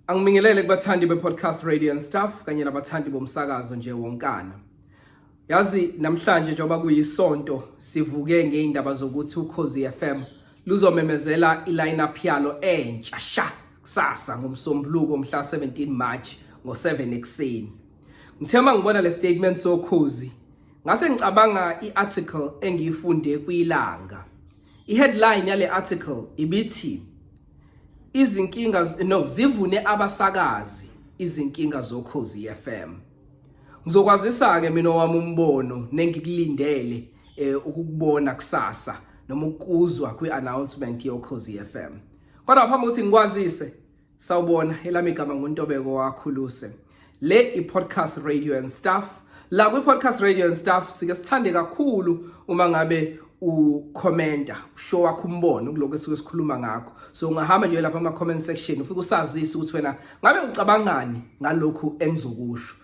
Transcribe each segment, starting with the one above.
Angibingelele kubathandi be-podcast radio and stuff kanye nabathandi bomsakazo nje wonkana. Yazi namhlanje njengoba kuyisonto sivuke ngeindaba zokuthi uKhozi FM luzomemezela i-lineup yalo entsha sha kusasa ngoMsombuluko mhla 17 March ngo-7 ekuseni. Ngithe uma ngibona le statement soKhozi ngase ngicabanga i-article engiyifunde kwiLanga. I-headline yale article ibithi izinkinga no zivune abasakazi izinkinga zoKhozi FM. Ngizokwazisa ke mina owami umbono nengikulindele ukukubona kusasa noma ukuzwa kwi-announcement yoKhozi FM. Kodwa phambi kokuthi ngikwazise, sawubona, elami igama nguNtobeko wakhuluse. Le i-podcast radio and stuff. La kwi-podcast radio and stuff sike sithande kakhulu uma ngabe ukhomenta, usho wakho umbono kuloko esuke sikhuluma ngakho. So ungahamba nje lapha ama-comment section ufike usazise ukuthi wena ngabe ucabangani ngalokhu engizokusho.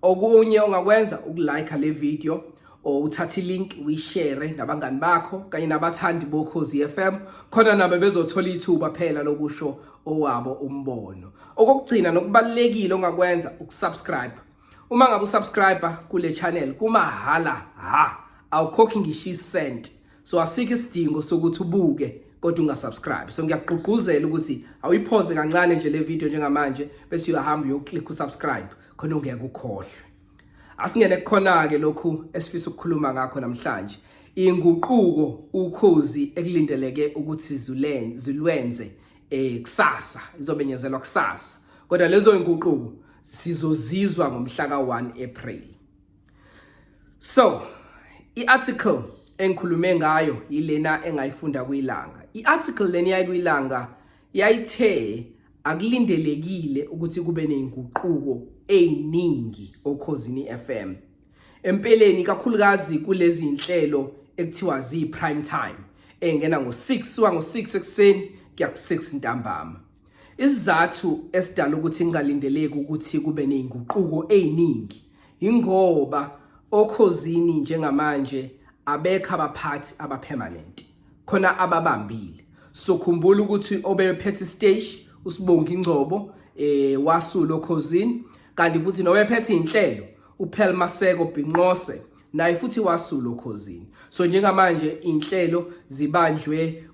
Okunye ongakwenza ukulike le video or uthathe ilink uyishare nabangani bakho kanye nabathandi boKhozi FM, khona nabo bezothola ithuba phela lokusho owabo umbono. Okokugcina nokubalulekile ongakwenza ukusubscribe. Uma ngabe usubscribe kule channel kumahala ha, awukhokhi ngisho isent, so asikho isidingo sokuthi ubuke kodwa ungasubscribe. So ngiyakugqugquzela ukuthi awuyipause kancane nje le video njengamanje bese uyahamba uyoclick usubscribe khona ungeke ukhohlwe. Asingene kukhona ke lokhu esifisa ukukhuluma ngakho namhlanje, inguquko uKhozi ekulindeleke ukuthi zilwenze kusasa, izobenyezelwa kusasa, kodwa lezo inguquko sizozizwa ngomhla ka1 April. So i-article engikhulume ngayo yilena engayifunda kwiLanga. I-article leni yayikwilanga yayithe akulindelekile ukuthi kube nezinguquko eziningi oKhozini FM. Empeleni kakhulukazi kulezi inhlelo ekuthiwa zi prime time engena ngo6 suka ngo6 ekuseni kuya ku6 ntambama. Isizathu esidala ukuthi kungalindeleki ukuthi kube nezinguquko eziningi ingoba oKhozini njengamanje abekho abaphathi abapermanent khona ababambile. So khumbula ukuthi obephethe stage uSibongi Ngcobo wasula oKhozini, kanti futhi nobephethe inhlelo uPearl Maseko Binqose naye futhi wasula oKhozini. So njengamanje inhlelo zibanjwe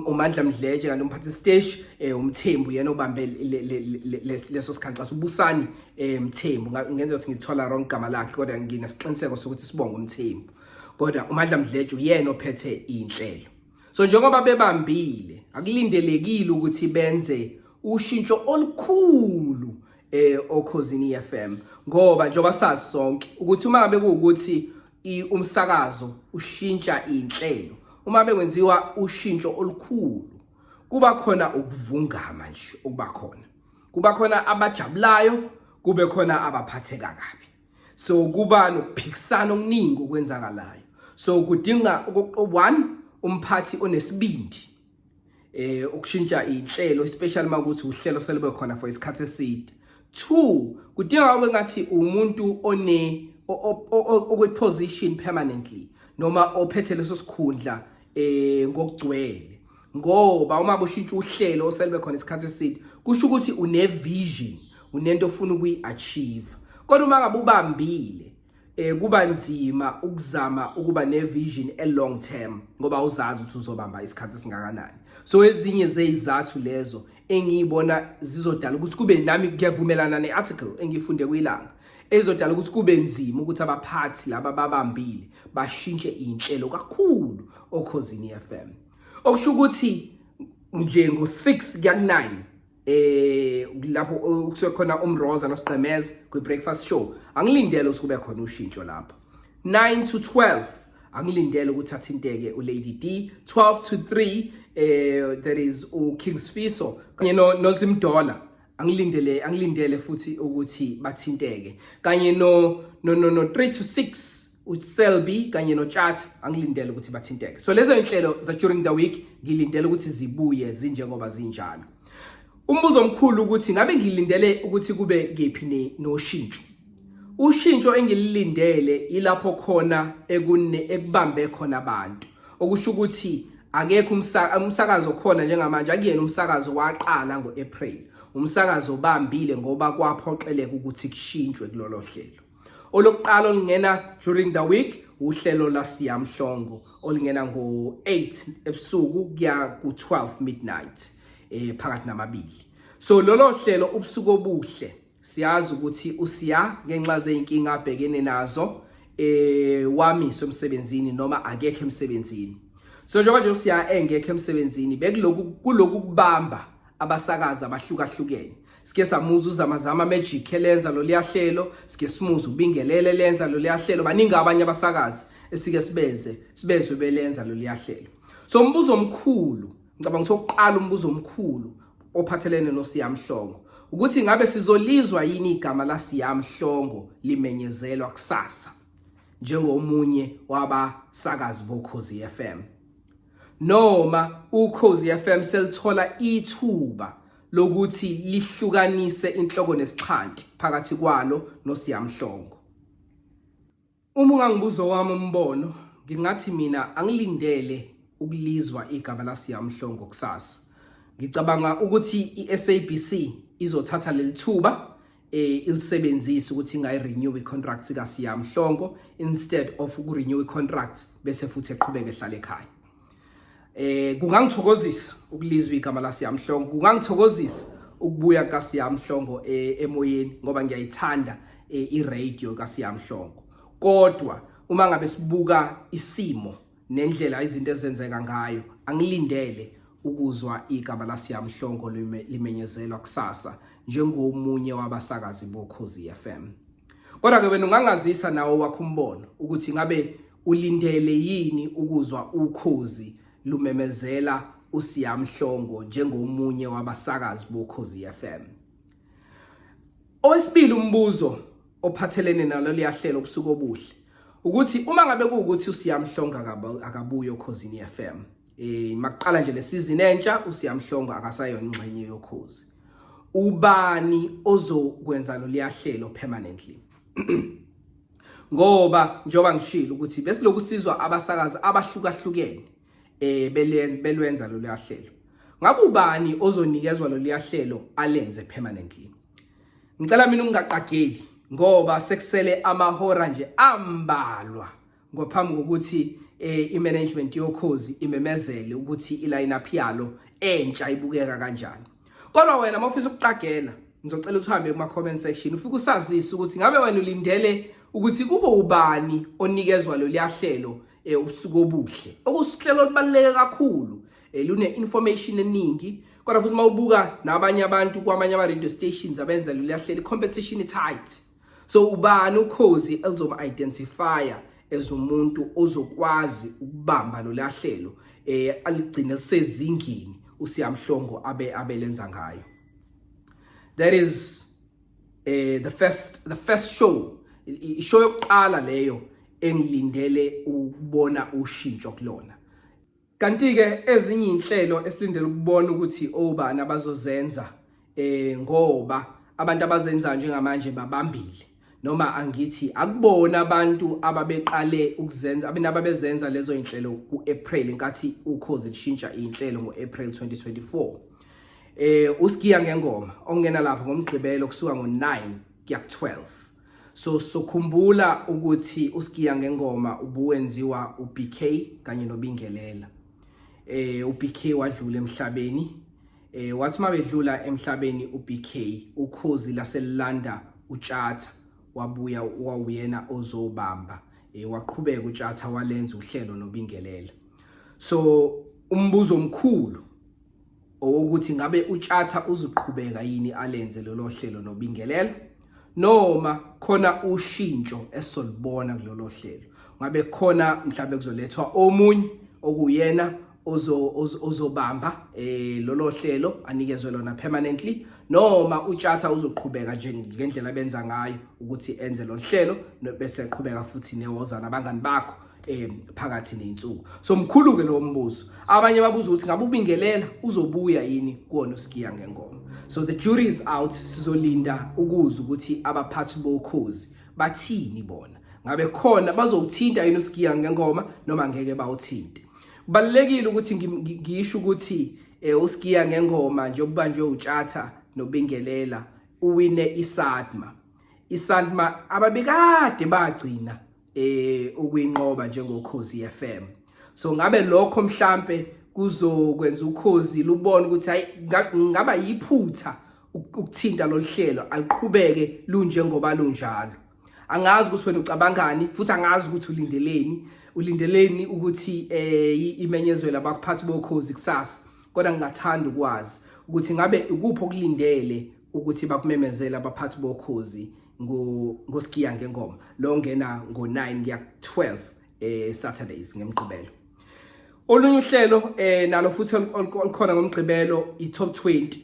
uMandla Mdletshe, kanti umphathi stage uMthembu yena obambe leso sikhanxa, uBusani Mthembu. Ngenza ukuthi ngithola wrong igama lakhe, kodwa nginesiqiniseko sokuthi sibonga uMthembu, kodwa uMandla Mdletshe uyena ophethe inhlelo. So njengoba bebambile akulindelekile ukuthi benze ushintsho olukhulu oKhozini FM, ngoba njengoba sazi sonke ukuthi uma ngabe kuwukuthi umsakazo ushintsha inhlelo, uma bekwenziwa ushintsho olukhulu kuba khona ukuvungama nje okuba khona, kuba khona abajabulayo, kube khona abaphatheka kabi. So kuba nokuphikisana okuningi okwenzakalayo. So kudinga one umphathi onesibindi ukushintsha inhlelo, especially makuthi uhlelo selube khona for isikhathi eside. Two, kudinga ube ngathi umuntu one okwi position permanently noma ophethe leso sikhundla ngokugcwele, ngoba uma kushintsha uhlelo oselube khona isikhathi eside kusho ukuthi une vision, unento ofuna ukuyi-achieve. Kodwa uma ngabe ubambile kuba nzima ukuzama ukuba ne vision e long term ngoba uzazi ukuthi uzobamba isikhathi esingakanani. So ezinye zezizathu lezo engiyibona zizodala ukuthi kube, nami kuyavumelana nearticle engiyifunde kwiLanga, ezodala ukuthi kube nzima ukuthi abaphathi laba babambile bashintshe inhlelo kakhulu oKhozini FM. Okusho ukuthi nje ngo6 kuya ku9 lapho kusuke khona uMroza noSigqemeza kwi breakfast show, angilindele ukuthi kube khona ushintsho lapho. 9 to 12 angilindele ukuthi athinteke uLady D. 12 to 3 there is uKing Sfiso kanye no noZimdola, angilindele futhi ukuthi bathinteke, kanye no 3 to 6 uSelby kanye noChat, angilindele ukuthi bathinteke. So lezo inhlelo za during the week ngilindele ukuthi zibuye zinjengoba zinjalo. Umbuzo omkhulu ukuthi ngabe ngilindele ukuthi kube kephi noshintsho. Ushintsho engilindele ilapho khona ekune ekubambe khona abantu, okusho ukuthi Akekho umsakazo khona njengamanje, akuyena umsakazo waqala ngo-April. Umsakazo obambile ngoba kwaphoqeleka ukuthi kushintshwe kulolo hlelo. Olokuqala olungena during the week uhlelo laSiya Mhlongo olungena ngo-8 ebusuku kuya ku-12 midnight, phakathi namabili. So lolo hlelo Ubusuku Obuhle, siyazi ukuthi uSiya, ngenxa zeyinkinga abhekene nazo, wamiswa emsebenzini noma akekho emsebenzini. So njengoba nje uSiya engekho emsebenzini, bekuloku kuloku kubamba abasakazi abahlukahlukene. Sike samuza uZamazama Magic elenza lo liyahlelo, sike simuza uBingelele lenza lo liyahlelo. Baningi abanye abasakazi esike sibeze sibezwe belenza lo liyahlelo. So umbuzo omkhulu, ngicabanga ukuthi oqala umbuzo omkhulu ophathelene noSiya Mhlongo ukuthi ngabe sizolizwa yini igama laSiya Mhlongo limenyezelwa kusasa njengomunye wabasakazi boKhozi FM, noma uKhozi FM selithola ithuba lokuthi lihlukanise inhloko nesixhanti phakathi kwalo noSiya Mhlongo. Uma ungangibuza wami umbono, ngingathi mina angilindele ukulizwa igama laSiya Mhlongo kusasa. Ngicabanga ukuthi iSABC izothatha leli thuba ilisebenzise ukuthi ingayi-renew i-contract kaSiya Mhlongo instead of uku-renew i-contract bese futhi eqhubeke ehlala ekhaya. Kungangithokozisa ukulizwa igama laSiya Mhlongo, kungangithokozisa ukubuya kaSiya Mhlongo emoyeni ngoba ngiyayithanda i-radio kaSiya Mhlongo. Kodwa uma ngabe sibuka isimo nendlela izinto ezenzeka ngayo, angilindele ukuzwa igama laSiya Mhlongo limenyezelwa kusasa njengomunye wabasakazi boKhozi FM. Kodwa ke wena ungangazisa nawo wakho umbono ukuthi ngabe ulindele yini ukuzwa uKhozi lumemezela uSiya Mhlongo njengomunye wabasakazi boKhozi FM. Owesibili umbuzo ophathelene nalo liyahlelo Ubusuku Obuhle ukuthi uma ngabe kuwukuthi uSiya Mhlongo akabuye oKhozini FM, makuqala nje le season entsha, uSiya Mhlongo akasayona ingxenye yoKhozi, ubani ozokwenza lo liyahlelo permanently? Ngoba njengoba ngishilo ukuthi besiloku sizwa abasakazi abahlukahlukene belwenza lo liyahlelo, ngabe ubani ozonikezwa lo liyahlelo alenze permanently? Ngicela mina ungaqageli ngoba sekusele amahora nje ambalwa ngaphambi kokuthi i-management yoKhozi imemezele ukuthi i-line up yalo entsha ibukeka kanjani. Kodwa wena mawufisa ukuqagela, ngizocela ukuthi uhambe kuma comment section ufike usazise ukuthi ngabe wena ulindele ukuthi kube ubani onikezwa lo liyahlelo Ubusuku Obuhle, okusihlelo olubaluleke kakhulu, lune information eningi. Kodwa futhi mawubuka nabanye abantu kwamanye ama radio stations abenza lo liyahlelo, competition is tight. So ubani uKhozi elizoba identifier as umuntu ozokwazi ukubamba lo lahlelo aligcine lisezingeni uSiya Mhlongo abe abelenza ngayo? That is the first show, ishow yokuqala leyo engilindele ukubona ushintsho kulona. Kanti ke ezinye inhlelo esilindele ukubona ukuthi obani abazozenza, ngoba abantu abazenza njengamanje babambile, noma angithi akubona abantu ababeqale ukuzenza, abenababezenza lezo inhlelo kuApril inkathi uKhozi lishintsha inhlelo ngoApril 2024. Usigiya Ngengoma ongena lapha ngoMgqibelo kusuka ngo9 kuya ku12. So sokhumbula ukuthi uSigiya Ngengoma ubuwenziwa uBK kanye noBingelela. uBK wadlula emhlabeni. Wathi mabedlula emhlabeni uBK, uKhozi laselanda uTshatha, wabuya wawuyena ozobamba. Waqhubeka uTshatha walenza uhlelo noBingelela. So umbuzo omkhulu owokuthi ngabe uTshatha uzoqhubeka yini alenze lolo hlelo noBingelela, noma khona ushintsho esolibona kulolo hlelo? Ngabe khona mhlawumbe kuzolethwa omunye okuyena ozobamba lolo hlelo anikezwe lona permanently, noma uTshatha uzoqhubeka nje ngendlela abenza ngayo ukuthi enze lo hlelo bese eqhubeka futhi neWoza Nabangani Bakho phakathi nezinsuku? So mkhulu ke lo mbuzo. Abanye babuza ukuthi ngabe uBingelela uzobuya yini kuwona uSigiya Ngengoma. So the jury is out. Sizolinda ukuzwa ukuthi abaphathi boKhozi bathini bona, ngabe khona bazowuthinta yini uSigiya Ngengoma noma ngeke bawuthinte. Kubalekile ukuthi ngisho ukuthi uSigiya Ngengoma nje obubanjwe uTshatha noBingelela uwine iSATMA. ISATMA ababekade bagcina ukuyinqoba njengoKhozi FM. So ngabe lokho mhlambe kuzokwenza uKhozi lubone ukuthi hayi, ngaba yiphutha ukuthinta lolu hlelo, aliqhubeke lunjengoba lunjalo. Angazi ukuthi wena ucabangani, futhi angazi ukuthi ulindeleni ukuthi imenyezwe abaphathi boKhozi kusasa, kodwa ngingathanda ukwazi ukuthi ngabe ukuphi okulindele ukuthi bakumemezele abaphathi boKhozi ngoSigiya Ngengoma lo ngena ngo9 kuya 12 Saturdays ngemgqibelo. Olunye uhlelo nalo futhi olukhona ngomgqibelo, i-Top 20.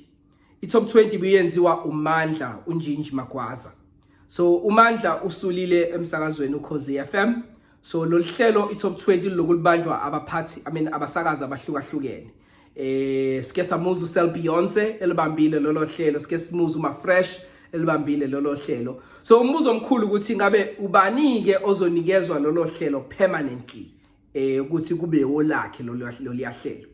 I-Top 20 ibiyenziwa uMandla uNjinji Magwaza. So uMandla usulile emsakazweni uKhozi FM. So lolu hlelo i-Top 20 lokulibanjwa abaphathi, I mean, abasakazi abahlukahlukene. Sike samuza uSel Beyonce elibambile lolo hlelo, sike simuza uma Fresh elibambile lolo hlelo. So umbuzo omkhulu ukuthi ngabe ubani ke ozonikezwa lolo hlelo permanently ukuthi kube wolakhe lolo liyahlelo.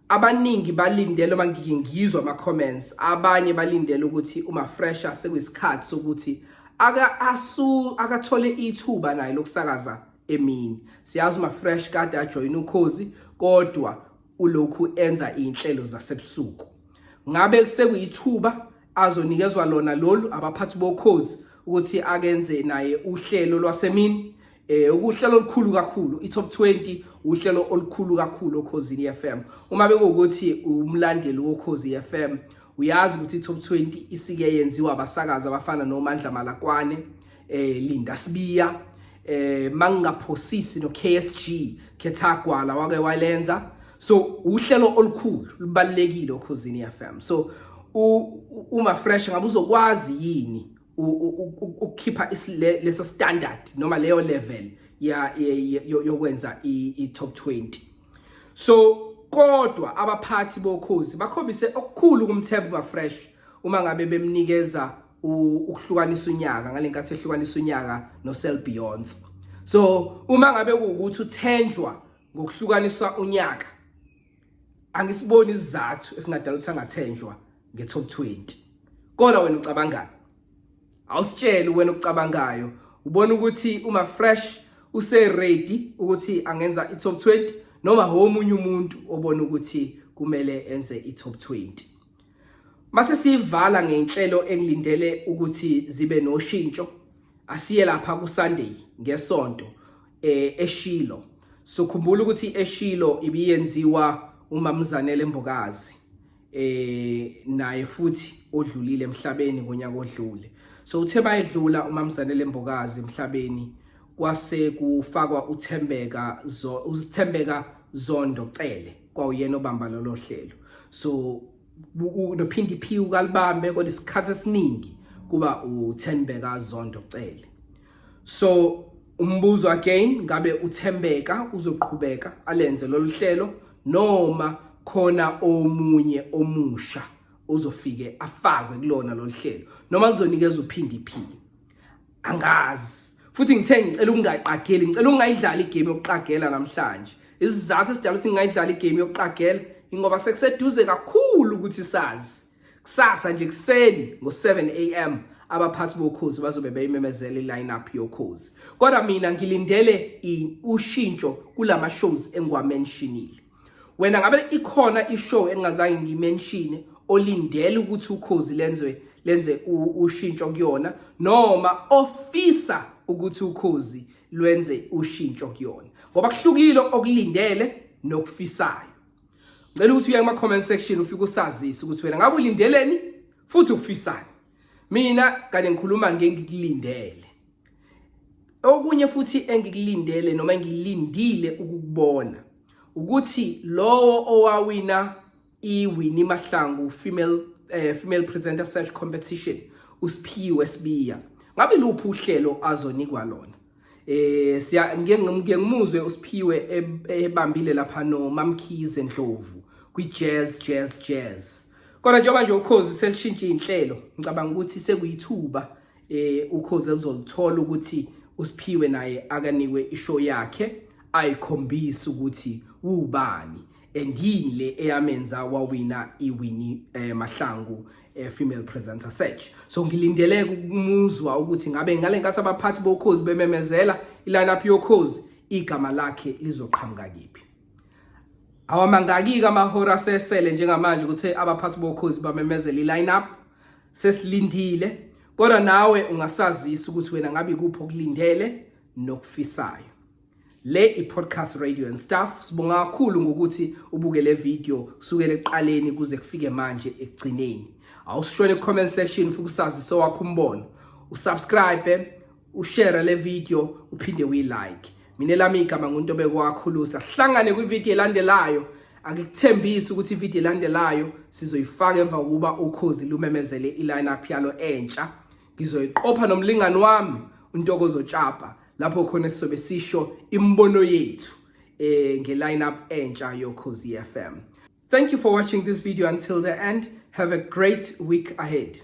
Abaningi balindele, uma ngike ngizwa ama comments, abanye balindele ukuthi uma Fresher sekuyisikhathi sokuthi aka asu akathole ithuba naye lokusakaza emini. Siyazi uma Fresh kade ajoin uKhozi, kodwa ulokhu enza inhlelo zasebusuku. Ngabe sekuyithuba azonikezwa lona lolu abaphathi boKhozi ukuthi akenze naye uhlelo lwasemini, ukuhlelo olukhulu kakhulu i-Top 20, uhlelo olukhulu kakhulu oKhozini FM? Uma bekuwukuthi umlandeli woKhozi FM, uyazi ukuthi i-Top 20 isike yenziwa abasakazi abafana noMandla Malakwane, Linda Sibiya, mangingaphosisi no KSG Khethagwala wake walenza. So uhlelo olukhulu, lubalekile oKhozini FM. So uma Fresh ngabe uzokwazi yini ukukhipha leso standard noma leyo level ya yokwenza i-Top 20? So kodwa abaphathi boKhozi bakhombise okukhulu kumthemba Fresh uma ngabe bemnikeza ukuhlukanisa unyaka ngalenkathi ehlukanisa unyaka no Sel Beyonce. So uma ngabe kuukuthi uthenjwa ngokuhlukanisa unyaka, angisiboni isizathu esingadala ukuthi angathenjwa nge-Top 20. Kodwa wena ucabangani? Awusitsheli wena okucabangayo. Ubona ukuthi uma Fresh use ready ukuthi angenza i-Top 20, noma omunye umuntu obona ukuthi kumele enze i-Top 20? Mase sivala ngenhlelo engilindele ukuthi zibe noshintsho, asiye lapha ku Sunday, ngesonto, eShilo. So khumbula ukuthi eShilo ibiyenziwa uMamzanele Mbokazi, naye futhi odlulile emhlabeni ngonyaka odlule. So uthe bayedlula uMamzanele Mbokazi emhlabeni, kwase kufakwa uThembeka uZithembeka Zondo Cele, kwawuyena obamba lolo hlelo. So nophindi Phiwu kalibambe, kodwa isikhathi esiningi kuba uThembeka Zondo Cele. So umbuzo again, ngabe uThembeka uzoqhubeka alenze lolu hlelo, noma khona omunye omusha ozofike afakwe kulona lolu hlelo, noma kuzonikeza uPhindi P? Angazi futhi. Ngithe ngicela ukungaqageli, ngicela ukungayidlali igame yokuqagela namhlanje. Isizathu esidala ukuthi ngingayidlali igame yokuqagela ingoba sekuseduze kakhulu ukuthi sazi. Kusasa nje kuseni ngo7 am abaphathi boKhozi bazobe beyimemezela i-line-up yoKhozi. Kodwa mina ngilindele ushintsho kulama shows engiwamentionile. Wena ngabe ikhona ishow engingazange ngimentione olindele ukuthi uKhozi lenze ushintsho kuyona, noma ofisa ukuthi uKhozi lwenze ushintsho kuyona? Ngoba kuhlukile okulindele nokufisayo. Ngicela ukuthi uye kuma comment section ufike usazise ukuthi wena ngabe ulindeleni futhi ukufisani. Mina kade ngikhuluma ngengikulindele. Okunye futhi engikulindele noma engilindile ukukubona ukuthi lowo owawina iWinnie Mahlangu female presenter search competition, uSiphiwe Sibiya, ngabe luphi uhlelo azonikwa lona? Siya ngike ngimuzwe uSiphiwe ebambile lapha no Mamkhize Ndlovu kwi Jazz Jazz Jazz. Kodwa njengoba nje uKhozi selishintsha inhlelo, ngicabanga ukuthi sekuyithuba uKhozi elizolithola ukuthi uSiphiwe naye akanikwe ishow yakhe, ayikhombisa ukuthi Ubani and yini le eyamenza wawina iWinnie Mahlangu female presenter search? So ngilindele ukumuzwa ukuthi ngabe ngale nkathi abaphathi boKhozi bememezela iline-up yoKhozi, igama lakhe lizoqhamuka kiphi. Awamangaki amahora sesele njengamanje ukuthi abaphathi boKhozi bamemezela i-line-up. Sesilindile, kodwa nawe ungasazisa ukuthi wena ngabe kuphi okulindele nokufisayo. Le i-Podcast Radio and Stuff. Sibonga kakhulu ngokuthi ubuke le video kusukela ekuqaleni kuze kufike manje ekugcineni. Awusishone comment section futhi usazise wakho umbono, usubscribe, ushare le video, uphinde uyilike. Mina lami igama nguNtobeko wakhulusa. Sihlangane kwivideo elandelayo. Angikuthembisi ukuthi ivideo elandelayo sizoyifaka emva kokuba uKhozi lumemezele i-line-up yalo entsha. Ngizoyiqopha nomlingani wami uNtokozo Tshapa, lapho khona sizobe sisho imbono yethu nge-line-up entsha yoKhozi FM. Thank you for watching this video until the end. Have a great week ahead.